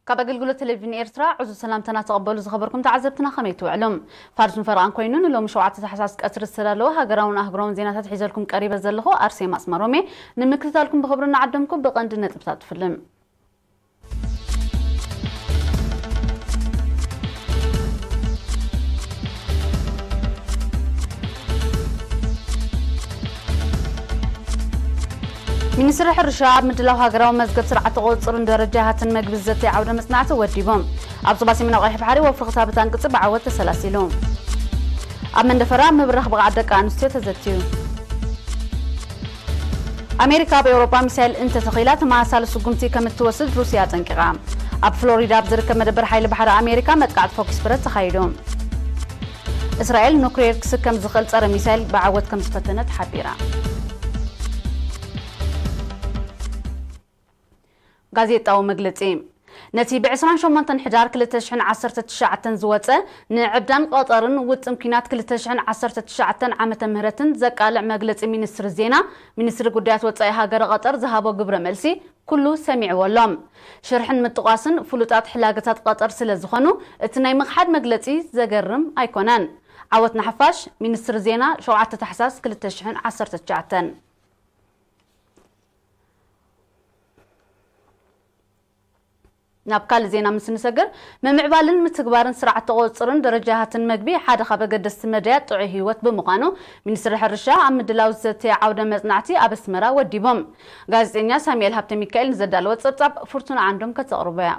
ካብ ኣገልግሎት ቴሌቪዥን ኤርትራ ዕዙዝ ሰላምታና ተቐበሉ ዝኸበርኩም ተዓዘብትና፣ ከመይ ትውዕሉ? ፋርሱን ፈረቓን ኮይኑ ንሎሚ ሸውዓተ ታሕሳስ ቀትሪ ዝተዳለወ ሃገራውን ኣህጉራውን ዜናታት ሒዘልኩም ቀሪበ ዘለኹ ኣርሴማ ኣስመሮም እየ። ንምክትታልኩም ብኽብሪ እናዓደምኩ ብቐንዲ ነጥብታት ትፍልም። ሚኒስትሪ ሕርሻ ኣብ ምድላው ሃገራዊ መዝገብ ስርዓተ ቁፅፅርን ደረጃታትን መግቢ ዘተየ ዓውደ መፅናዕቲ ወዲቡ። ኣብ ዞባ ሰሜናዊ ቀይሕ ባሕሪ ወፍሪ ክታበት ኣንቅፂ ብዓወት ተሰላሲሉ። ኣብ መንደፈራ ምብራኽ ብቕዓት ደቂ ኣንስትዮ ተዘትዩ። ኣሜሪካ ኣብ ኤውሮጳ ሚሳይል እንተተኺላ ተመሳሳሊ ስጉምቲ ከም እትወስድ ሩስያ ኣጠንቂቓ። ኣብ ፍሎሪዳ ኣብ ዝርከብ መደበር ሓይሊ ባሕሪ ኣሜሪካ መጥቃዕቲ ፎኪስ ብረት ተኻይዱ። እስራኤል ኑክሌር ክስከም ዝኽእል ጸረ ሚሳይል ብዓወት ከም ዝፈተነት ሓቢራ። ጋዜጣዊ መግለጺ። ነቲ ብ ዕስራን ሸሞንተን ሕዳር ክልተ ሽሕን ዓሰርተ ትሽዓተን ዝወጸ ንዕብዳን ቀጠርን ውጥን ኲናት ክልተ ሽሕን ዓሰርተ ትሽዓተን ዓመተ ምህረትን ዘቃልዕ መግለጺ ሚኒስትሪ ዜና፣ ሚኒስትሪ ጉዳያት ወጻኢ ሃገረ ቀጠር ዝሃቦ ግብረ መልሲ ኩሉ ሰሚዕዎ ኣሎ። ሽርሕን ምጥቋስን ፍሉጣት ሕላገታት ቀጠር ስለ ዝኾኑ፣ እቲ ናይ ምኽሓድ መግለጺ ዘገርም ኣይኮነን። ዓወት ንሓፋሽ፣ ሚኒስትሪ ዜና፣ ሸውዓተ ታሕሳስ ክልተ ሽሕን ዓሰርተ ትሽዓተን። ናብ ካልእ ዜና ምስ ንሰግር፣ ምምዕባልን ምትግባርን ስርዓት ተቆፅርን ደረጃታትን መግቢ ሓደ ካብ ኣገደስቲ መዳያት ጥዑይ ህይወት ብምዃኑ፣ ሚኒስትሪ ሕርሻ ኣብ ምድላው ዘተየ ዓውደ መፅናዕቲ ኣብ ኣስመራ ወዲቦም። ጋዜጠኛ ሳሙኤል ሃብተ ሚካኤል ንዘዳለወ ጸብጻብ ፍርቱና ዓንዶም ከተቕርቦ እያ።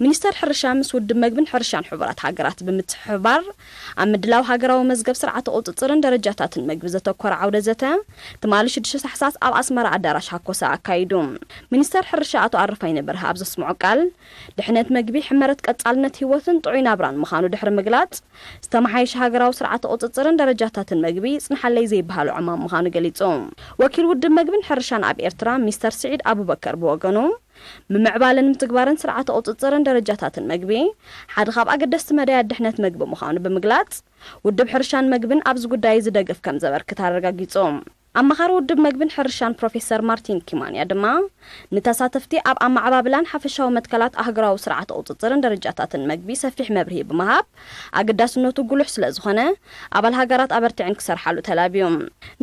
ሚኒስተር ሕርሻ ምስ ውድብ መግብን ሕርሻን ሕቡራት ሃገራት ብምትሕብባር ኣብ ምድላው ሃገራዊ መዝገብ ስርዓተ ቁጽጽርን ደረጃታትን መግቢ ዘተኮረ ዓውደ ዘተ ትማሊ ሽዱሽተ ታሕሳስ ኣብ ኣስመራ ኣዳራሽ ሃኮሳ ኣካይዱ። ሚኒስተር ሕርሻ ኣቶ ኣረፋይነ በርሀ ኣብ ዘስምዖ ቃል፣ ድሕነት መግቢ ሕመረት ቀጻልነት ህይወትን ጥዑይ ናብራን ምዃኑ ድሕሪ ምግላጽ፣ ዝተመሓየሸ ሃገራዊ ስርዓተ ቁጽጽርን ደረጃታትን መግቢ ይጽንሓለይ ዘይበሃሎ ዕማም ምዃኑ ገሊጹ። ወኪል ውድብ መግብን ሕርሻን ኣብ ኤርትራ ሚስተር ስዒድ ኣቡበከር ብወገኑ፣ ምምዕባልን ምትግባርን ስርዓተ ቁጽጽርን ደረጃታትን መግቢ ሓደ ካብ ኣገደስቲ መዳያት ድሕነት መግቢ ምዃኑ ብምግላጽ፣ ውድብ ሕርሻን መግብን ኣብዚ ጉዳይ እዚ ደገፍ ከም ዘበርክት ኣረጋጊጹ። ኣማኻሪ ውድብ መግብን ሕርሻን ፕሮፌሰር ማርቲን ኪማንያ ድማ፣ ንተሳተፍቲ ኣብ ኣመዓባብላን ሓፈሻዊ መትከላት ኣህጉራዊ ስርዓተ ቁጽጽርን ደረጃታትን መግቢ ሰፊሕ መብርሂ ብምሃብ፣ ኣገዳስነቱ ጉሉሕ ስለ ዝኾነ፣ ኣባል ሃገራት ኣበርቲዐን ክሰርሓሉ ተላብዩ።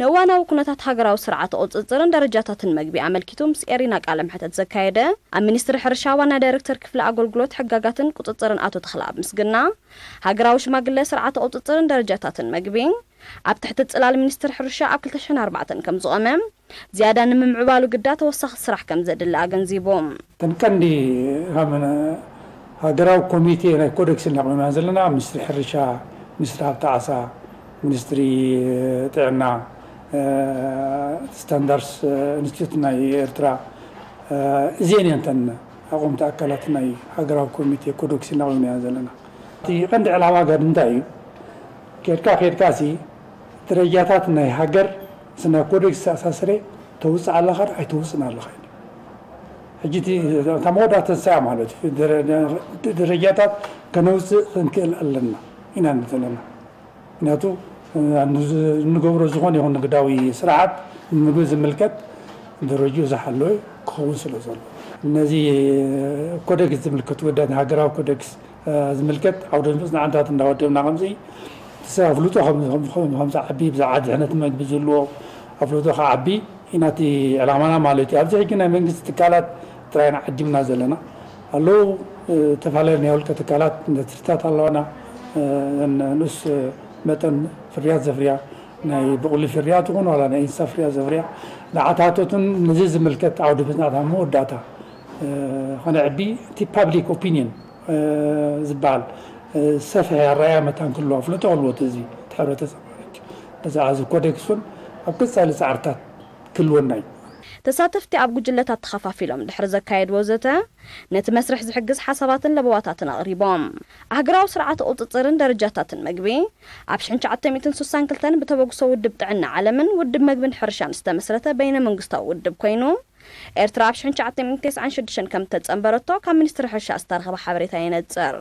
ንእዋናዊ ኩነታት ሃገራዊ ስርዓተ ቁጽጽርን ደረጃታትን መግቢ ኣመልኪቱ ምስ ኤሪና ቃለ መሕተት ዘካየደ፣ ኣብ ሚኒስትሪ ሕርሻ ዋና ዳይሬክተር ክፍሊ ኣገልግሎት ሕጋጋትን ቁጽጽርን ኣቶ ተኽለኣብ ምስግና፣ ሃገራዊ ሽማግለ ስርዓተ ቁጽጽርን ደረጃታትን መግቢ፣ ኣብ ትሕቲ ጽላል ሚኒስትሪ ሕርሻ ኣብ ክልተ ሽሕን ኣርባዕተን ከም ዝቖመ፣ ዝያዳ ንምምዕባሉ ግዳ ተወሳኺ ስራሕ ከም ዘድሊ ኣገንዚቡ። እተን ቀንዲ ከም ሃገራዊ ኮሚቴ ናይ ኮደክስ ኢልና ኣቕሚና ዘለና፣ ሚኒስትሪ ሕርሻ፣ ሚኒስትሪ ሃብቲ ዓሳ፣ ሚኒስትሪ ጥዕና፣ እ፣ ስታንዳርስ ኢንስቲትዩት ናይ ኤርትራ፣ እ፣ እዚአን እየን እተን ኣቑምቲ ኣካላት ናይ ሃገራዊ ኮሚቴ ኮደክስ ኢልና ኣቕሚና ዘለና። እቲ ቀንዲ ዕላማ ጋር እንታይ እዩ? ኬድካ ኬድካ ሲ ደረጃታት ናይ ሃገር ስነ ኮዴክስ ዝተኣሳሰረ ተውፅእ ኣለኻ ዶ ኣይተውፅእን ኣለኻ እዩ። ሕጂ እቲ፣ እታ መወዳእታ ተንሳያ ማለት እዩ። ደረ-፣ ደረጃታት ከነውፅእ ክንክእል ኣለና ኢና ዘለና። ምክንያቱ፣ እ፣ ንዝ-፣ እንገብሮ ዝኾነ ይኹን ንግዳዊ ስርዓት ንምግቢ ዝምልከት ደረጃኡ ዝሓለወ ክኸውን ስለ ዘሎ፣ ነዚ ኮዴክስ ዝምልከት ወዳት ሃገራዊ ኮዴክስ፣ እ፣ ዝምልከት ዓውደ መጽናዕትታት እንዳወደብና ከምዚ፣ እቲ ሰብ ኣፍልጦ ከም፣ ከም፣ ከም፣ ከም ዝዓቢ፣ ብዛዕባ ድሕነት መግቢ ዝህልዎ ኣፍልጦ ክዓቢ ኢና እቲ ዕላማና ማለት እዩ። ኣብዚ ሕጂ ናይ መንግስቲ ትካላት ጥራይና ዓዲምና ዘለና ኣለዉ። እ፣ ዝተፈላለዩ ናይ ውልቀ ትካላት ኢንዱስትሪታት ኣለዋና። እ፣ ን-፣ ንኡስ መጠን ፍርያት ዘፍርያ፣ ናይ ብቑሊ ፍርያት ይኹን ዋላ ናይ እንስሳ ፍርያት ዘፍርያ፣ ንዓታቶትን ነዚ ዝምልከት ዓውዲ መጽናዕቲ ኣብ መወዳእታ፣ እ፣ ከነዕቢ እቲ ፓብሊክ ኦፒንየን፣ እ፣ ዝበሃል፣ እ፣ ሰፍሐ ኣረኣእያ መታን ክህልዎ፣ ኣፍልጦ ክህልዎ እቲ ህዝቢ፣ እቲ ሕብረተሰብ ማለት እዩ። ብዛዕባ እዚ ኮዴክስ እውን ኣብ ቀጻሊ ጻዕርታት ክህልወና እዩ። ተሳተፍቲ ኣብ ጉጅለታት ተኸፋፊሎም ድሕሪ ዘካየድዎ ዘተ፣ ነቲ መስርሕ ዝሕግዝ ሓሳባትን ለበዋታትን ኣቕሪቦም። ኣህጉራዊ ስርዓተ ቁጽጽርን ደረጃታትን መግቢ ኣብ ሽሕን ትሽዓተ ሚእትን ስሳን ክልተን ብተበግሶ ውድብ ጥዕና ዓለምን ውድብ መግብን ሕርሻን ዝተመስረተ በይነ መንግስታዊ ውድብ ኮይኑ፣ ኤርትራ ኣብ ሽሕን ትሽዓተ ሚእትን ተስዓን ሽዱሽተን ከም እተጸንበረቶ ካብ ሚኒስትሪ ሕርሻ ዝተረኸበ ሓበሬታ የነጽር።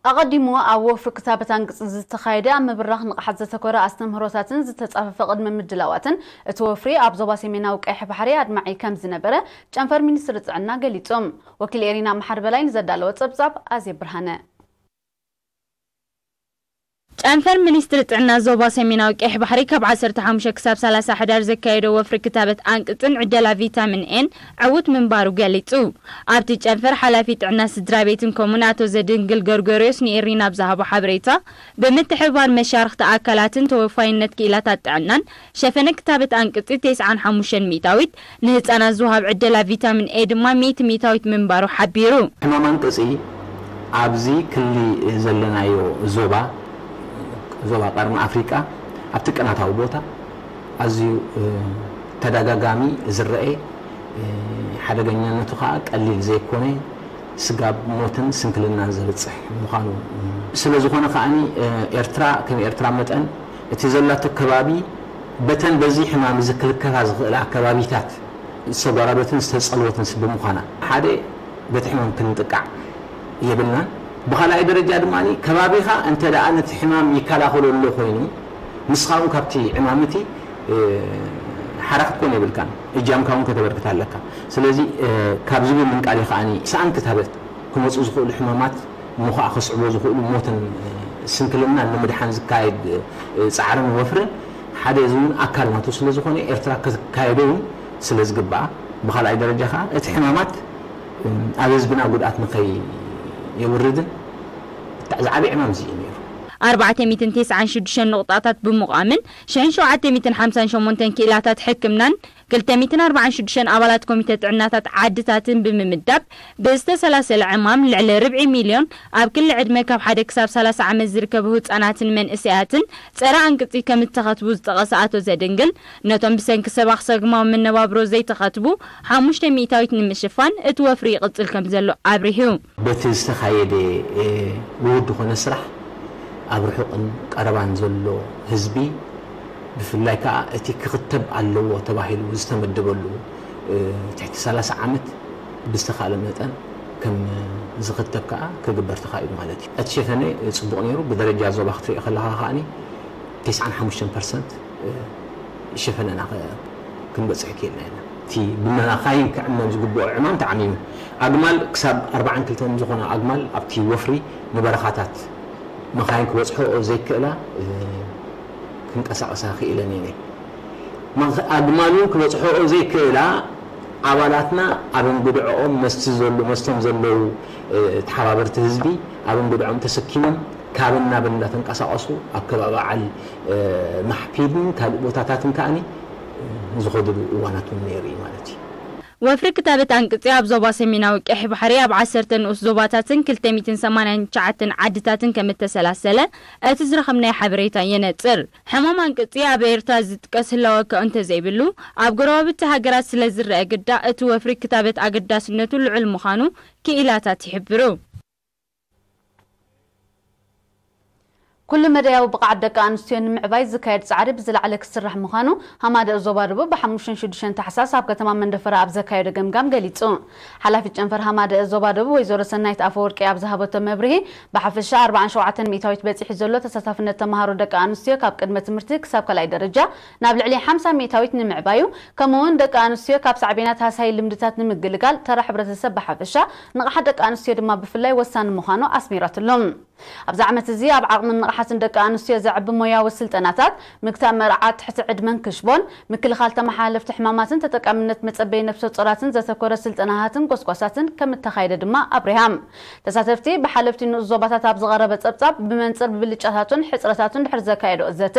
ኣቐዲሙ ኣብ ወፍሪ ክታበት ኣንቅጺ ዝተኻየደ ኣብ ምብራኽ ንቕሓት ዘተኮረ ኣስተምህሮታትን ዝተጻፈፈ ቅድመ ምድላዋትን፣ እቲ ወፍሪ ኣብ ዞባ ሰሜናዊ ቀይሕ ባሕሪ ኣድማዒ ከም ዝነበረ ጨንፈር ሚኒስትሪ ጥዕና ገሊጹ። ወኪል ኤሪና መሓር በላይ ንዘዳለወ ጸብጻብ ኣዜ ብርሃነ። ጨንፈር ሚኒስትሪ ጥዕና ዞባ ሰሜናዊ ቀይሕ ባሕሪ ካብ ዓሰርተ ሓሙሽተ ክሳብ ሰላሳ ሕዳር ዘካየዶ ወፍሪ ክታበት ኣንቅጽን ዕደላ ቪታሚን ኤን ዕዉት ምንባሩ ገሊጹ። ኣብቲ ጨንፈር ሓላፊ ጥዕና ስድራ ቤትን ኮሙን ኣቶ ዘድንግል ገርጎርዮስ ንኤሪና ኣብ ዝሃቦ ሓበሬታ፣ ብምትሕብባር መሻርኽቲ ኣካላትን ተወፋይነት ክኢላታት ጥዕናን ሸፈነ ክታበት ኣንቅጺ ተስዓን ሓሙሽተን ሚእታዊት፣ ንህጻናት ዝወሃብ ዕደላ ቪታሚን ኤ ድማ ሚእቲ ሚእታዊት ምንባሩ ሓቢሩ። ሕማም ኣንቅጺ ኣብዚ ክሊ ዘለናዮ ዞባ፣ ዞባ ቀርኒ ኣፍሪቃ፣ ኣብቲ ቀናታዊ ቦታ ኣዝዩ፣ እ፣ ተደጋጋሚ ዝረኤ፣ እ፣ ሓደገኛነቱ ከኣ ቀሊል ዘይኮነ፣ ስጋብ ሞትን ስንክልናን ዘብጽሕ ምዃኑ ስለ ዝኾነ ከኣኒ፣ እ፣ ኤርትራ ከም ኤርትራ መጠን እቲ ዘላቶ ከባቢ በተን በዚ ሕማም እዚ ክልከፋ ዝኽእላ ከባቢታት ዝተጓረበትን ዝተጸልወትን ስ-፣ ብምዃና፣ ሓደ በቲ ሕማም ክንጥቃዕ የብልናን። ብኻልኣይ ደረጃ ድማ ከባቢኻ እንተ ደኣ ነቲ ሕማም ይከላኸሎ ኣሎ ኮይኑ፣ ንስኻ እውን ካብቲ ዕማም እቲ፣ እ፣ ሓራ ክትኮን የብልካን፣ እጃምካ እውን ከተበርክት ኣለካ። ስለዚ፣ እ፣ ካብዚ ብምንቃል እዩ ከኣኒ ሰኣን ክታበት ክመጹ ዝኽእሉ ሕማማት እሞ ኸኣ ከስዕቦ ዝኽእሉ ሞትን፣ እ፣ ስንክልናን ንምድሓን ዝካየድ፣ እ፣ ጻዕርን ወፍርን ሓደ እዚ እውን ኣካል ናቱ ስለ ዝኾነ ኤርትራ ክትካየዶ እውን ስለ ዝግብኣ፣ ብኻልኣይ ደረጃ ከኣ እቲ ሕማማት፣ እ፣ ኣብ ህዝብና ጉድኣት ንኸይየውርድን ብጣዕ ዝዓቢ ዕማም እዚ እዩ ነይሩ። ኣርባዕተ ሚእትን ተስዓን ሽዱሽተን ነቑጣታት ብምቋምን ሽሕን ሸውዓተ ሚእትን ሓምሳን ሸሞንተን ክኢላታት ሕክምናን ክልተ ሚእትን ኣርባዓን ሽዱሽተን ኣባላት ኮሚተ ጥዕናታት ዓድታትን ብምምዳብ ብዝተሰላሰለ ዕማም ልዕሊ ርብዒ ሚልዮን ኣብ ክሊ ዕድመ ካብ ሓደ ክሳብ ሰላሳ ዓመት ዝርከቡ ህጻናትን መንእሰያትን ጸረ ኣንቅጺ ከም እተኸትቡ ዝጠቐሰ ኣቶ ዘድንግል፣ ነቶም ብሰንኪ ሰባኽ ሰግማዊ መነባብሮ ዘይተኸትቡ ሓሙሽተ ሚእታዊት ንምሽፋን እቲ ወፍሪ ይቕጽል ከም ዘሎ ኣብሪሁ። በቲ ዝተኻየደ፣ እ፣ ውሁድ ዝኾነ ስራሕ ኣብ ርሑቕን ቀረባን ዘሎ ህዝቢ፣ ብፍላይ ከኣ እቲ ክኽተብ ኣለዎ ተባሂሉ ዝተመደበሉ፣ እ፣ ትሕቲ ሰላሳ ዓመት ብዝተኻእለ መጠን ከም ዝኽተብ ከኣ ክግበር ተኻኢሉ ማለት እዩ። እቲ ሸፈነ ጽቡቕ ነይሩ። ብደረጃ ዞባ ክትሪኦ ከለኻ ከኣኒ፣ ተስዓን ሓሙሽተን ፐርሰንት ሸፈነና ከ-፣ ክንበጽሕ ክኢልና ኢና። እቲ ብመኻይን ክዕመም ዝግብኦ ዕማም ተዓሚሙ። ኣግማል ክሳብ ኣርባዓን ክልተን ዝኾና ኣግማል ኣብቲ ወፍሪ ንበረኻታት መኻይን ክበጽሕኦ ዘይክእላ፣ እ፣ ክንቀሳቐሳ ክኢለን እየን። መኽ-፣ ኣግማል እውን ክበጽሕኦ ዘይክእላ ኣባላትና ኣብ እንግድዕኦም መስቲ ዘሉ-፣ መስቶም ዘለዉ፣ እ፣ ተሓባበርቲ ህዝቢ ኣብ እንግድዖም ተሰኪሞም ካብን ናብን እንዳተንቀሳቐሱ ኣብ ከባቢ በዓል፣ እ፣ ማሕፒድን ካልእ ቦታታትን ከኣኒ፣ እ፣ ዝኸድሉ እዋናት እውን ነይሩ እዩ ማለት እዩ። ወፍሪ ክታበት ኣንቅጺ ኣብ ዞባ ሰሜናዊ ቀይሕ ባሕሪ ኣብ ዓሰርተ ንኡስ ዞባታትን ክልተ ሚእትን ሰማንያን ትሽዓተን ዓድታትን ከም እተሰላሰለ እቲ ዝረኸብናዮ ሓበሬታ የነጽር። ሕማም ኣንቅጺ ኣብ ኤርትራ ዝጥቀስ ህላወ እኳ እንተዘይብሉ፣ ኣብ ጎረባብቲ ሃገራት ስለ ዝረአ ግዳ እቲ ወፍሪ ክታበት ኣገዳስነቱ ልዑል ምዃኑ ክኢላታት ይሕብሩ። ኩሉ መዳያዊ ብቕዓት ደቂ ኣንስትዮ ንምዕባይ ዝካየድ ጻዕሪ ብዝለዓለ ክስራሕ ምዃኑ ሃማደእ ዞባ ደቡብ ብሓሙሽተን ሽዱሽተን ታሕሳስ ኣብ ከተማ መንደፈራ ኣብ ዘካየዶ ገምጋም ገሊጹ። ሓላፊት ጨንፈር ሃማደእ ዞባ ደቡብ ወይዘሮ ሰናይት ኣፈወርቂ ኣብ ዝሃበቶ መብርሂ፣ ብሓፈሻ ኣርባዓን ሸውዓተን ሚእታዊት በጺሑ ዘሎ ተሳታፍነት ተመሃሮ ደቂ ኣንስትዮ ካብ ቅድመ ትምህርቲ ክሳብ ካልኣይ ደረጃ ናብ ልዕሊ ሓምሳ ሚእታዊት ንምዕባዩ፣ ከምኡ'ውን ደቂ ኣንስትዮ ካብ ሳዕቤናት ሃሳዪ ልምድታት ንምግልጋል ተራ ሕብረተሰብ ብሓፈሻ፣ ንቕሓት ደቂ ኣንስትዮ ድማ ብፍላይ ወሳኒ ምዃኑ ኣስሚራትሉ። ኣብዚ ዓመት እዚ ኣብ ዓቕምን ንቕሓትን ደቂ ኣንስትዮ ዘዕቢ ሞያዊ ስልጠናታት፣ ምግታእ መርዓ ትሕቲ ዕድመን ክሽቦን፣ ምክልኻል ተመሓላለፍቲ ሕማማትን ተጠቃምነት መጸበዪ ነፍሰ ጾራትን ዘተኮረ ስልጠናታትን ጎስጓሳትን ከም እተኻየደ ድማ ኣብሪሃ። ተሳተፍቲ ብሓለፍቲ ንኡስ ዞባታት ኣብ ዝቐረበ ጸብጻብ፣ ብመንጽር ብብልጫታቱን ሕጽረታቱን ድሕሪ ዘካየዶ ዘተ፣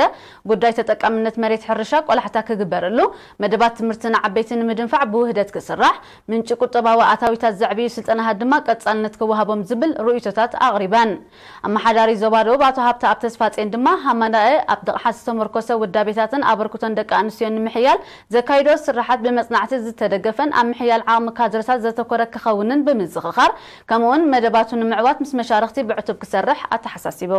ጉዳይ ተጠቃምነት መሬት ሕርሻ ቆላሕታ ክግበረሉ፣ መደባት ትምህርቲ ንዓበይቲ ንምድንፋዕ ብውህደት ክስራሕ፣ ምንጪ ቁጠባዊ ኣታዊታት ዘዕብዩ ስልጠናታት ድማ ቀጻልነት ክወሃቦም ዝብል ርእይቶታት ኣቕሪበን። ኣመሓዳሪ ዞባ ደቡብ ኣቶ ሃብተኣብ ተስፋጼን ድማ ሃማዳኤ ኣብ ድቕሓት ዝተመርኮሰ ውዳቤታትን ኣበርክቶን ደቂ ኣንስትዮ ንምሕያል ዘካይዶ ስራሓት ብመጽናዕቲ ዝተደገፈን ኣብ ምሕያል ዓቕሚ ካድረታት ዘተኮረ ክኸውንን ብምዝኽኻር፣ ከምኡ'ውን መደባቱ ንምዕዋት ምስ መሻርኽቲ ብዕቱብ ክሰርሕ ኣተሓሳሲቡ።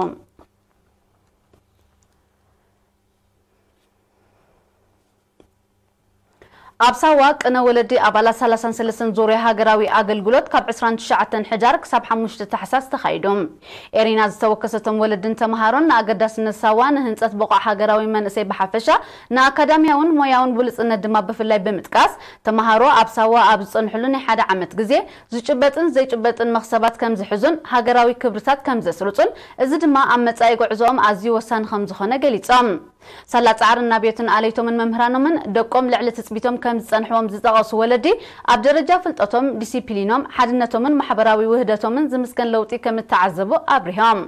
ኣብ ሳዋ ቅነ ወለዲ ኣባላት ሰላሳን ሰለስተን ዙርያ ሃገራዊ ኣገልግሎት ካብ ዕስራን ትሽዓተን ሕዳር ክሳብ ሓሙሽተ ታሕሳስ ተኻይዱ። ኤሪና ዝተወከሰቶም ወለድን ተምሃሮን ንኣገዳስነት ሳዋ፣ ንህንጸት ብቑዕ ሃገራዊ መንእሰይ ብሓፈሻ፣ ንኣካዳሚያውን ሞያውን ብሉጽነት ድማ ብፍላይ ብምጥቃስ፣ ተምሃሮ ኣብ ሳዋ ኣብ ዝጸንሕሉ ናይ ሓደ ዓመት ግዜ ዝጭበጥን ዘይጭበጥን መኽሰባት ከም ዝሕዙን ሃገራዊ ክብርታት ከም ዘስርጹን፣ እዚ ድማ ኣብ መጻኢ ጉዕዞኦም ኣዝዩ ወሳኒ ከም ዝኾነ ገሊጾም። ሳላ ጻዕርን ናብዮትን ኣለይቶምን መምህራኖምን ደቆም ልዕሊ ትጽቢቶም ከም ዝጸንሕዎም ዝጠቐሱ ወለዲ፣ ኣብ ደረጃ ፍልጠቶም፣ ዲሲፕሊኖም፣ ሓድነቶምን ማሕበራዊ ውህደቶምን ዝምስገን ለውጢ ከም እተዓዘቡ ኣብሪሆም።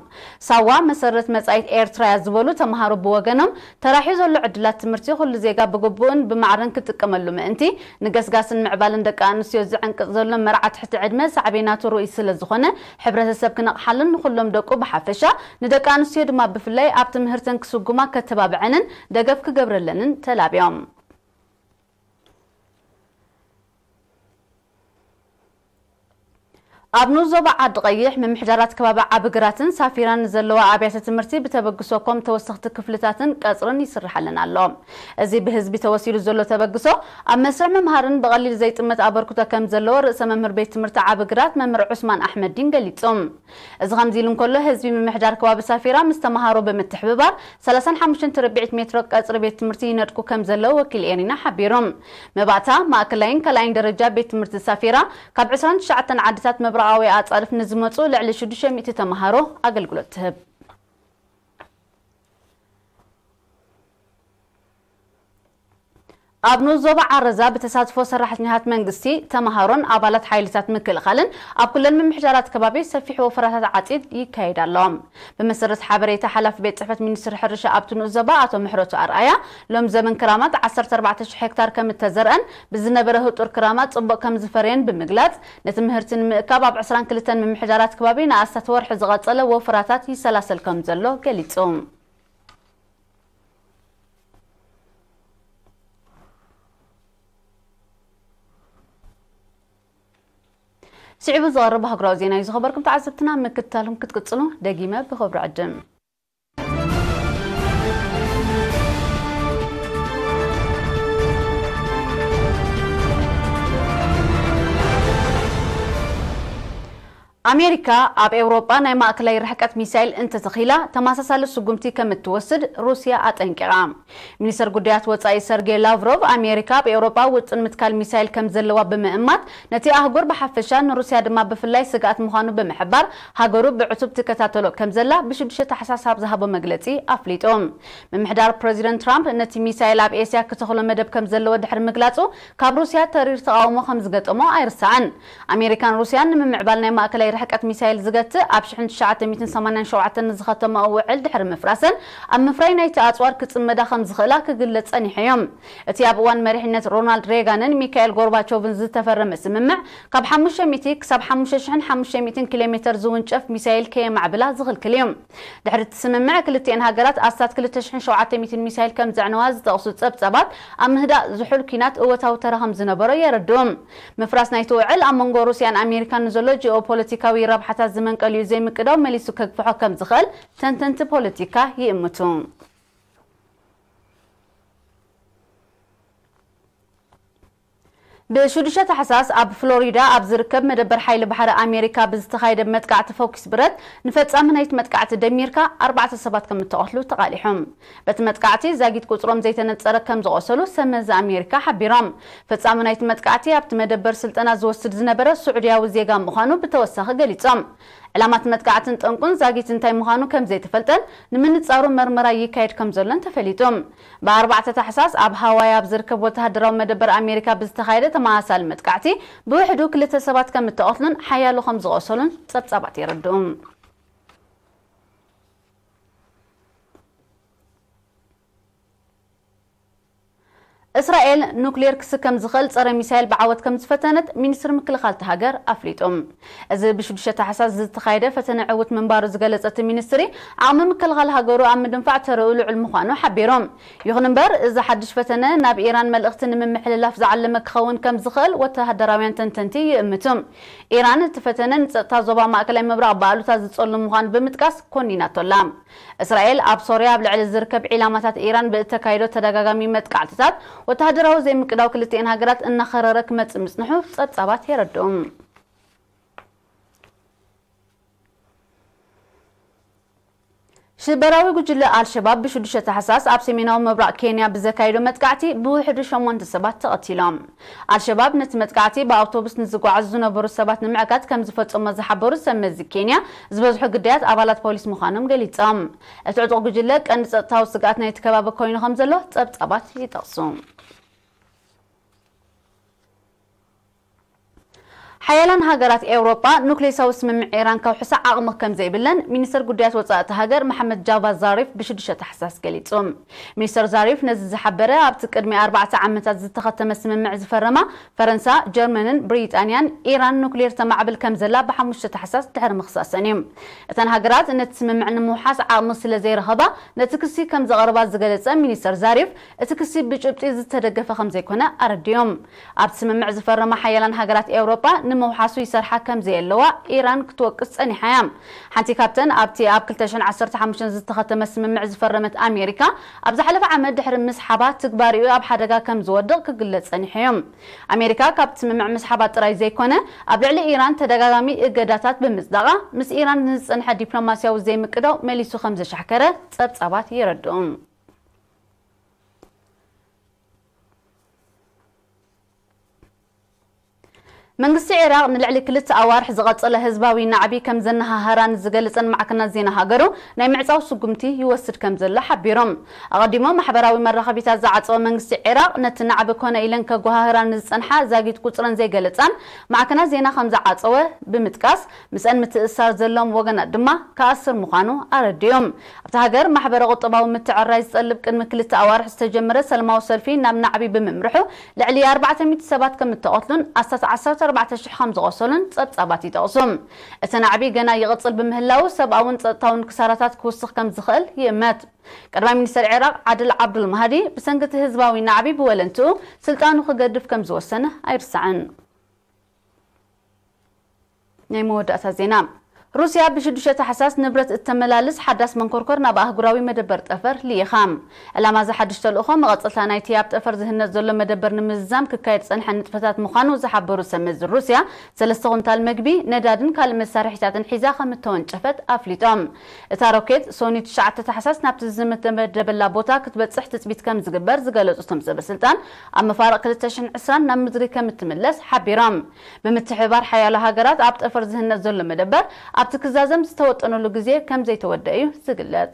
ሳዋ መሰረት መጻኢት ኤርትራ እያ ዝበሉ ተምሃሮ ብወገኖም፣ ተራሕዩ ዘሎ ዕድላት ትምህርቲ ኩሉ ዜጋ ብግቡእን ብማዕረን ክጥቀመሉ ምእንቲ፣ ንገስጋስን ምዕባለን ደቂ ኣንስትዮ ዝዕንቅጽ ዘሎ መርዓ ትሕቲ ዕድመ ሳዕቤናቱ ርኡይ ስለ ዝኾነ፣ ሕብረተሰብ ክነቕሓሉን ንኹሎም ደቁ ብሓፈሻ ንደቂ ኣንስትዮ ድማ ብፍላይ ኣብ ትምህርተን ክስጉማ ከተባብዐንን ደገፍ ክገብረለንን ተላብዮም። ኣብ ንኡስ ዞባ ዓዲ ቀይሕ ምምሕዳራት ከባቢ ዓቢ ግራትን ሳፊራን ዘለዋ ኣብያተ ትምህርቲ ብተበግሶ ኮም ተወሰኽቲ ክፍልታትን ቀጽርን ይስርሓለን ኣሎ። እዚ ብህዝቢ ተወሲዱ ዘሎ ተበግሶ ኣብ መስርሕ ምምሃርን ብቐሊል ዘይጥመት ኣበርክቶ ከም ዘለዎ ርእሰ መምህር ቤት ትምህርቲ ዓቢ ግራት መምህር ዑስማን ኣሕመዲን ገሊጹ። እዚ ከምዚ ኢሉ እንከሎ፣ ህዝቢ ምምሕዳር ከባቢ ሳፊራ ምስ ተምሃሮ ብምትሕብባር ሰላሳን ሓሙሽተን ትርብዒት ሜትሮ ቀጽሪ ቤት ትምህርቲ ይነድቁ ከም ዘለዉ ወኪል ኤሪና ሓቢሩ። መባእታ ማእከላይን ካልኣይን ደረጃ ቤት ትምህርቲ ሳፊራ ካብ ዕስራን ትሽዓተን ዓድታት ምብራቓዊ ኣጻድፍ ንዝመጹ ልዕሊ ሽዱሽተ ሚእቲ ተምሃሮ ኣገልግሎት ትህብ። ኣብ ንኡስ ዞባ ዓረዛ ብተሳትፎ ሰራሕተኛታት መንግስቲ፣ ተምሃሮን ኣባላት ሓይልታት ምክልኻልን ኣብ ኩለን ምምሕዳራት ከባቢ ሰፊሕ ወፈራታት ዓጺድ ይካየድ ኣሎ። ብመሰረት ሓበሬታ ሓላፊ ቤት ጽሕፈት ሚኒስትሪ ሕርሻ ኣብቲ ንኡስ ዞባ ኣቶ ምሕረቱ ኣርኣያ፣ ሎም ዘመን ክራማት ዓሰርተ ኣርባዕተ ሽሕ ሄክታር ከም እተዘርአን ብዝነበረ ህጡር ክራማት ጽቡቕ ከም ዝፈረየን ብምግላጽ፣ ነቲ ምህርቲ ንምእካብ ኣብ ዕስራን ክልተን ምምሕዳራት ከባቢ ንኣስታት ወርሒ ዝቐጸለ ወፈራታት ይሰላሰል ከም ዘሎ ገሊጹ። ስዒቡ ዝቐርብ ኣህጉራዊ ዜና እዩ። ዝኸበርኩም ተዓዘብትና፣ ምክትታልኩም ክትቅጽሉ ደጊመ ብኽብሪ ዕድም። ኣሜሪካ ኣብ ኤውሮጳ ናይ ማእከላይ ርሕቀት ሚሳይል እንተተኺላ፣ ተመሳሳሊ ስጉምቲ ከም እትወስድ ሩስያ ኣጠንቂቓ። ሚኒስተር ጉዳያት ወጻኢ ሰርጌይ ላቭሮቭ፣ ኣሜሪካ ኣብ ኤውሮጳ ውጥን ምትካል ሚሳይል ከም ዘለዋ ብምእማት፣ ነቲ ኣህጉር ብሓፈሻ ንሩስያ ድማ ብፍላይ ስግኣት ምዃኑ ብምሕባር፣ ሃገሩ ብዕቱብ ትከታተሎ ከም ዘላ ብሽዱሽተ ታሕሳስ ኣብ ዝሃቦ መግለጺ ኣፍሊጡ። ምምሕዳር ፕረዚደንት ትራምፕ ነቲ ሚሳይል ኣብ ኤስያ ክተኽሎ መደብ ከም ዘለዎ ድሕሪ ምግላጹ፣ ካብ ሩስያ ተሪር ተቓውሞ ከም ዝገጠሞ ኣይርሳዕን። ኣሜሪካን ሩስያን ንምምዕባል ናይ ማእከላይ ርሕቀት ሚሳይል ዝገትእ ኣብ ሽሕን ትሽዓተ ሚእትን ሰማንያን ሸውዓተን ንዝኸተመኦ ውዕል ድሕሪ ምፍራሰን፣ ኣብ ምፍራይ ናይቲ ኣጽዋር ክጽመዳ ከም ዝኽእላ ክግለጽ ጸኒሑ እዩ። እቲ ኣብ እዋን መሪሕነት ሮናልድ ሬጋንን ሚካኤል ጎርባቾቭን ዝተፈረመ ስምምዕ፣ ካብ ሓሙሽተ ሚእቲ ክሳብ ሓሙሽተ ሽሕን ሓሙሽተ ሚእትን ኪሎ ሜተር ዝውንጨፍ ሚሳይል ከየማዕብላ ዝኽልክል እዩ። ድሕሪ እቲ ስምምዕ፣ ክልቲኤን ሃገራት ኣስታት ክልተ ሽሕን ሸውዓተ ሚእትን ሚሳይል ከም ዘዕነዋ ዝጠቕሱ ጸብጻባት፣ ኣብ ምህዳእ ዝሑል ኲናት እወታዊ ተራ ከም ዝነበሮ የረድኡ። ምፍራስ ናይቲ ውዕል፣ ኣብ መንጎ ሩስያን ኣሜሪካን ንዘሎ ጂኦፖለቲካዊ ረብሓታት ዝመንቀሊኡ ዘይምቅዳው መሊሱ ከግፍሖ ከም ዝኽእል ተንተንቲ ፖለቲካ ይእምቱ። ብሽዱሽተ ታሕሳስ ኣብ ፍሎሪዳ ኣብ ዝርከብ መደበር ሓይሊ ባሕሪ ኣሜሪካ ብዝተኻየደ መጥቃዕቲ ፈኲስ ብረት፣ ንፈጻሚ ናይቲ መጥቃዕቲ ደሚርካ ኣርባዕተ ሰባት ከም እተቐትሉ ተቓሊሖም። በቲ መጥቃዕቲ ዛጊት ቁጽሮም ዘይተነጸረ ከም ዝቖሰሉ ሰመዚ ኣሜሪካ ሓቢሮም። ፈጻሚ ናይቲ መጥቃዕቲ ኣብቲ መደበር ስልጠና ዝወስድ ዝነበረ ስዑድያዊ ዜጋ ምዃኑ ብተወሳኺ ገሊጾም። ዕላማት መጥቃዕትን ጠንቁን ዛጊት እንታይ ምዃኑ ከም ዘይተፈልጠን ንምንጻሩ መርመራ ይካየድ ከም ዘሎን ተፈሊጡ። ብኣርባዕተ ታሕሳስ ኣብ ሃዋይ ኣብ ዝርከብ ወተሃደራዊ መደበር ኣሜሪካ ብዝተኻየደ ተመሳሳሊ መጥቃዕቲ ብውሕዱ ክልተ ሰባት ከም እተቐትሉን ሓያሎ ከም ዝቖሰሉን ጸብጻባት የረድኡ። እስራኤል ኑክሌር ክስከም ዝኽእል ጸረ ሚሳይል ብዓወት ከም ዝፈተነት ሚኒስትሪ ምክልኻል እታ ሃገር ኣፍሊጡ። እዚ ብሽዱሽተ ታሕሳስ ዝተኻየደ ፈተነ ዕዉት ምንባሩ ዝገለጸ እቲ ሚኒስትሪ፣ ዓቕሚ ምክልኻል ሃገሩ ኣብ ምድንፋዕ ተረኡ ልዑል ምዃኑ ሓቢሩ። ይኹን እምበር፣ እዚ ሓድሽ ፈተነ ናብ ኢራን መልእኽቲ ንምምሕልላፍ ዝዓለመ ክኸውን ከም ዝኽእል ወተሃደራውያን ተንተንቲ ይእምቱ። ኢራን እቲ ፈተነ ንጸጥታ ዞባ ማእከላይ ምብራቕ ብኣሉታ ዝጸሉ ምዃኑ ብምጥቃስ ኮኒናቶ ኣላ። እስራኤል ኣብ ሶርያ ኣብ ልዕሊ ዝርከብ ዒላማታት ኢራን ብእተካይዶ ተደጋጋሚ መጥቃዕትታት፣ ወተሃደራዊ ዘይምቅዳው ክልቲኤን ሃገራት እናኸረረ ክመጽእ ምጽንሑ ጸብጻባት የረድኡ። ሽበራዊ ጉጅለ ኣልሸባብ ብሽዱሽተ ታሕሳስ ኣብ ሰሜናዊ ምብራቕ ኬንያ ብዘካየዶ መጥቃዕቲ ብውሕዱ ሸሞንተ ሰባት ተቐቲሎም። ኣልሸባብ ነቲ መጥቃዕቲ ብኣውቶቡስ ንዝጓዓዙ ዝነበሩ ሰባት ንምዕጋት ከም ዝፈጸሞ ዝሓበሩ ሰብ መዚ ኬንያ፣ ዝበዝሑ ግዳያት ኣባላት ፖሊስ ምዃኖም ገሊጾም። እቲ ዕጡቕ ጉጅለ ቀንዲ ጸጥታዊ ስግኣት ናይቲ ከባቢ ኮይኑ ከም ዘሎ ጸብጻባት ይጠቕሱ። ሓያላን ሃገራት ኤውሮጳ ኑክሌሳዊ ስምምዕ ኢራን ከውሕሳ ዓቕሚ ከም ዘይብለን ሚኒስትር ጉዳያት ወጻኢ እታ ሃገር መሓመድ ጃቫድ ዛሪፍ ብሽዱሽተ ታሕሳስ ገሊጹ። ሚኒስትር ዛሪፍ ነዚ ዝሓበረ ኣብቲ ቅድሚ ኣርባዕተ ዓመታት ዝተኸተመ ስምምዕ ዝፈረማ ፈረንሳ፣ ጀርመንን ብሪጣንያን ኢራን ኑክሌር ተማዕብል ከም ዘላ ብሓሙሽተ ታሕሳስ ድሕሪ ምኽሳሰን እዩ። እተን ሃገራት ነቲ ስምምዕ ንምውሓስ ዓቕሚ ስለ ዘይረኸባ ነቲ ክሲ ከም ዘቕርባ ዝገለጸ ሚኒስትር ዛሪፍ፣ እቲ ክሲ ብጭብጢ ዝተደገፈ ከም ዘይኮነ ኣረዲኦም። ኣብቲ ስምምዕ ዝፈረማ ሓያላን ሃገራት ኤውሮጳ ንምውሓሱ ይሰርሓ ከም ዘየለዋ ኢራን ክትወቅስ ጸኒሓ እያ። ሓንቲ ካብተን ኣብቲ ኣብ ክልተ ሽሕን ዓሰርተ ሓሙሽተን ዝተኸተመ ስምምዕ ዝፈረመት ኣሜሪካ፣ ኣብ ዝሓለፈ ዓመት ድሕሪ ምስሓባ ትግባሪኡ ኣብ ሓደጋ ከም ዝወድቕ ክግለጽ ጸኒሑ እዩ። ኣሜሪካ ካብ ስምምዕ ምስሓባ ጥራይ ዘይኮነ፣ ኣብ ልዕሊ ኢራን ተደጋጋሚ እገዳታት ብምጽዳቓ፣ ምስ ኢራን ንዝጸንሐ ዲፕሎማስያዊ ዘይምቅዳው መሊሱ ከም ዘሻሕከረ ጸብጻባት የረድኡ። መንግስቲ ዒራቕ ንልዕሊ ክልተ ኣዋርሕ ዝቐጸለ ህዝባዊ ናዕቢ ከም ዘነሃሃራ ንዝገልጸን ማዕከናት ዜና ሃገሩ ናይ ምዕጻው ስጉምቲ ይወስድ ከም ዘሎ ሓቢሮም። ኣቐዲሞ ማሕበራዊ መራኸቢታት ዝዓጸወ መንግስቲ ዒራቕ ነቲ ናዕቢ ኮነ ኢለን ከጓሃህራ ንዝጸንሓ ዛጊት ቁጽረን ዘይገለጻን ማዕከናት ዜና ከም ዝዓጸወ ብምጥቃስ፣ ምስአን ምትእስሳር ዘለዎም ወገናት ድማ ክኣስር ምዃኑ ኣረዲኦም። ኣብታ ሃገር ማሕበረ ቁጠባዊ ምትዕርራይ ዝጠልብ ቅድሚ ክልተ ኣዋርሕ ዝተጀመረ ሰላማዊ ሰልፊ ናብ ናዕቢ ብምምርሑ ልዕሊ ኣርባዕተ ሚእቲ ሰባት ከም እተቐትሉን ኣስታት ዓሰርተ ኣርባዕተ ሽሕ ከም ዝቖሰሉን ጸብጻባት ይጠቕሱ። እቲ ናዕቢ ገና ይቕጽል ብምህላዉ ሰብኣውን ጸጥታውን ክሳራታት ክውስኽ ከም ዝኽእል ይእመት። ቀዳማይ ሚኒስተር ዒራቕ ዓድል ዓብዱል ማህዲ ብሰንኪ እቲ ህዝባዊ ናዕቢ ብወለንትኡ ስልጣኑ ክገድፍ ከም ዝወሰነ ኣይርሳዕን። ናይ መወዳእታ ዜና። ሩስያ ብሽዱሽተ ታሕሳስ ንብረት እተመላልስ ሓዳስ መንኮርኮር ናብ ኣህጉራዊ መደበር ጠፈር ልኢኻ። ዕላማ እዚ ሓድሽ ተልእኾ መቐጸልታ ናይቲ ኣብ ጠፈር ዝህነጽ ዘሎ መደበር ንምዝዛም ክካየድ ዝጸንሐ ንጥፈታት ምዃኑ ዝሓበሩ ሰብ መዚ ሩስያ፣ ሰለስተ ኩንታል መግቢ፣ ነዳድን ካልእ መሳርሒታትን ሒዛ ከም እተወንጨፈት ኣፍሊጦም። እታ ሮኬት ሶኒ ትሽዓተ ታሕሳስ ናብቲ ዝተመደበላ ቦታ ክትበጽሕ ትጽቢት ከም ዝግበር ዝገለጹ እቶም ሰበ ስልጣን፣ ኣብ መፋርቕ ክልተ ሽሕን ዕስራን ናብ ምድሪ ከም እትምለስ ሓቢሮም። ብምትሕብባር ሓያሎ ሃገራት ኣብ ጠፈር ዝህነጽ ዘሎ መደበር ኣብቲ ክዛዘም ዝተወጠነሉ ግዜ ከም ዘይተወደአ እዩ ዝግለጽ።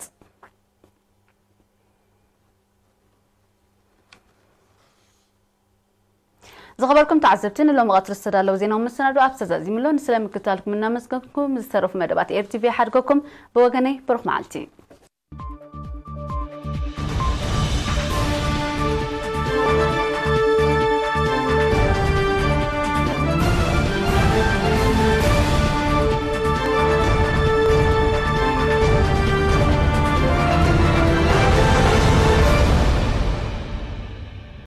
ዝኸበርኩም ተዓዘብቲ፣ ንሎሚ ቀትሪ ዝተዳለወ ዜናዊ መሰናዶ ኣብ ተዛዚሙ ኣሎ። ንስለ ምክትታልኩም እናመስገንኩም፣ ዝተረፉ መደባት ኤር ቲ ቪ ሓድገኩም። ብወገነይ ብሩኽ መዓልቲ።